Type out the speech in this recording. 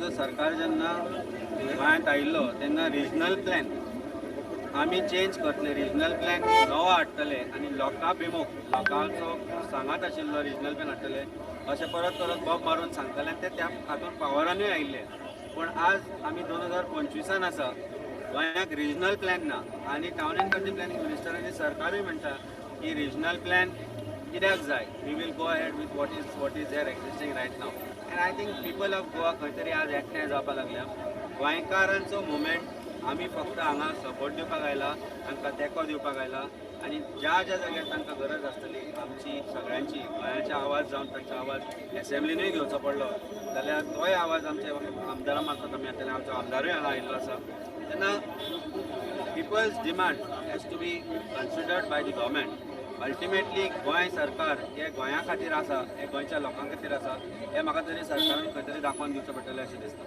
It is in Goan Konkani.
काँग्रेसीचो सरकार जेन्ना गोंयांत आयिल्लो तेन्ना रिजनल प्लॅन आमी चेंज करतले, रिजनल प्लॅन नवो हाडटले आनी लोकां भिमूख लोकांचो सांगात आशिल्लो रिजनल प्लॅन हाडटले अशें परत परत बोब मारून सांगताले आनी ते त्या हातून पावरानूय आयिल्ले. पूण आज आमी 2025 आसा, गोंयाक रिजनल प्लॅन ना आनी टावन अँड कंट्री प्लॅनिंग मिनिस्टरांनी सरकारूय म्हणटा की रिजनल प्लॅन कित्याक जाय, we will go ahead with what is there existing right now. And I think people of Goa खंय तरी आज एकठांय जावपाक लागल्या. गोंयकारांचो मुवमेंट आमी फक्त हांगा सपोर्ट दिवपाक आयला, तांकां तेंको दिवपाक आयला आनी ज्या ज्या जाग्यार तांकां गरज आसतली आमची सगळ्यांची गोंयाचे आवाज जावन तांचो आवाज एसेंब्लीनूय घेवचो पडलो जाल्यार तोय आवाज आमच्या आमदारा मार्फत आमी येतले. आमचो आमदारूय हांगा आयिल्लो आसा. तेन्ना people's demand has to be considered by the government. Ultimately Goa सरकार हे गोंया खातीर आसा, हे गोंयच्या लोकां खातीर आसा, हें म्हाका तरी सरकारान खंय तरी दाखोवन दिवचें पडटलें अशें दिसता.